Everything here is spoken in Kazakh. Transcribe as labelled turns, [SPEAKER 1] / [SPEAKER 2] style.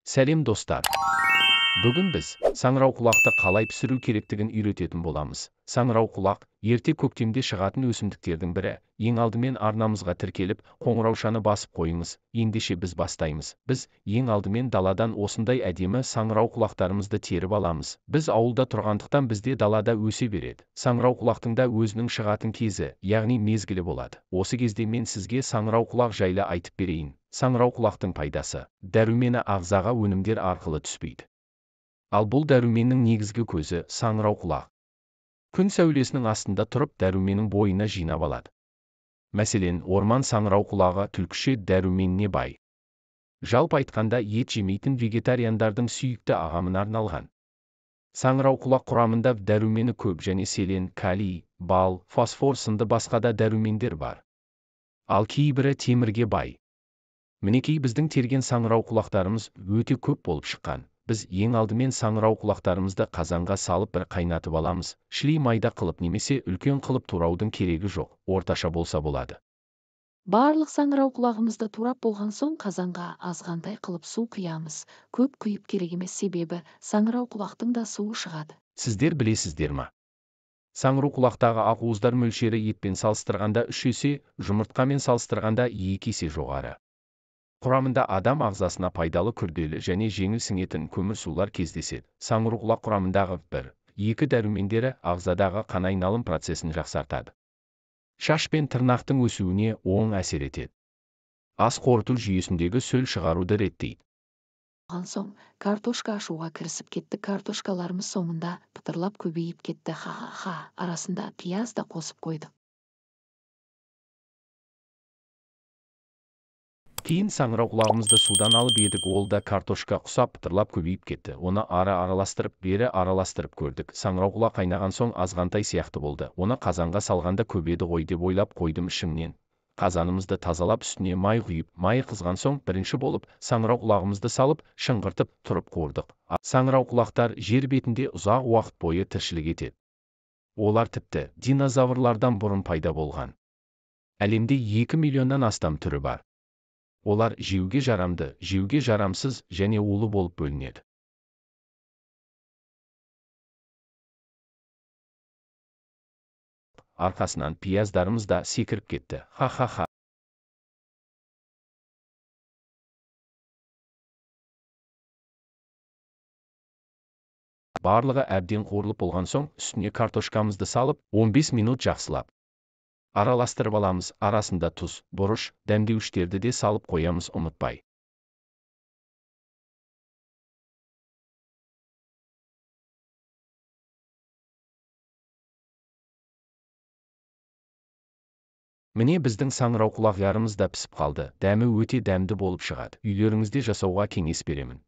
[SPEAKER 1] Сәлем достар. Бүгін біз саңырауқұлақты қалай пісіру керектігін үйрететін боламыз. Саңырауқұлақ ерте көктемде шығатын өсімдіктердің бірі. Ең алдымен арнамызға тіркеліп, қоңыраушаны басып қойыңыз. Ендеше біз бастаймыз. Біз ең алдымен даладан осындай әдемі саңырауқұлақтарымызды теріп аламыз. Біз ауылда тұрғандықтан бізде далада өсе береді. Саңырауқұлақтың да өзінің шығатын кезі, яғни мезгілі болады. Осы кезде мен сізге саңырауқұлақ жайлы айтып берейін. Саңырауқұлақтың пайдасы дәрумені ағзаға өнімдер арқылы түспейді. Ал бұл дәруменнің негізгі көзі саңырауқұлақ. Күн сәулесінің астында тұрып дәруменнің бойына жинап алады. Мәселен, орман саңырауқұлағы түлкіше дәруменіне бай. Жалпы айтқанда, ет жемейтін вегетариандардың сүйікті ағамына арналған. Саңырауқұлақ құрамында дәрумені көп және селен, калий, бал, фосфор сынды басқа да дәрумендер бар. Ал кейбірі темірге бай. Мінекей біздің терген саңырауқұлақтарымыз өте көп болып шыққан. Біз ең алдымен саңырауқұлақтарымызды қазанға салып бір қайнатып аламыз. Шіли майда қылып немесе үлкен қылып тураудың керегі жоқ, орташа болса болады.
[SPEAKER 2] Барлық саңырауқұлағымызды турап болған соң қазанға азғантай қылып су құямыз. Көп құйып керек емес, себебі саңырауқұлақтың да суы шығады.
[SPEAKER 1] Сіздер білесіздер ма? Саңырауқұлақтағы ақуыздар мөлшері етпен салыстырғанда 3 есе, жұмыртқамен салыстырғанда 2 есе жоғары. Құрамында адам ағзасына пайдалы күрделі және жеңіл сіңетін көмірсулар кездеседі. Саңырауқұлақ құрамындағы 1-2 дәрумендері ағзадағы қан айналым процесін жақсартады. Шаш пен тырнақтың өсуіне оң әсер етеді. Ас қорыту жүйесіндегі сөл шығаруды реттейді.
[SPEAKER 2] Соң картошка ашуға кірісіп кетті. Картошкаларымыз соңында пытырлап көбейіп кетті. Ха-ха-ха, арасында пияз да қосып қойдық.
[SPEAKER 1] Кейін саңырауқұлағымызды судан алып едік, ол да картошка құсап пытырлап көбейіп кетті. Оны ары араластырып, бері араластырып көрдік. Саңырауқұлақ қайнаған соң азғантай сияқты болды. Оны қазанға салғанда көбеді ғой деп ойлап қойдым ішімнен. Қазанымызды тазалап үстіне май құйып, майы қызған соң бірінші болып саңырауқұлағымызды салып, шыңғыртып тұрып қуырдық. Саңырауқұлақтар жер бетінде ұзақ уақыт бойы тіршілік етеді. Олар тіпті динозаврлардан бұрын пайда болған. Әлемде 2 миллионнан астам түрі бар. Олар жеуге жарамды, жеуге жарамсыз және улы болып бөлінеді. Арқасынан пияздарымыз да секіріп кетті. Ха-ха-ха. Барлығы әбден қуырылып болған соң үстіне картошкамызды салып, 15 минут жақсылап араластырып аламыз. Арасында тұз, бұрыш, дәмдеуіштерді де салып қоямыз ұмытпай. Міне біздің саңырауқұлақтарымыз да пісіп қалды. Дәмі өте дәмді болып шығады. Үйлеріңізде жасауға кеңес беремін.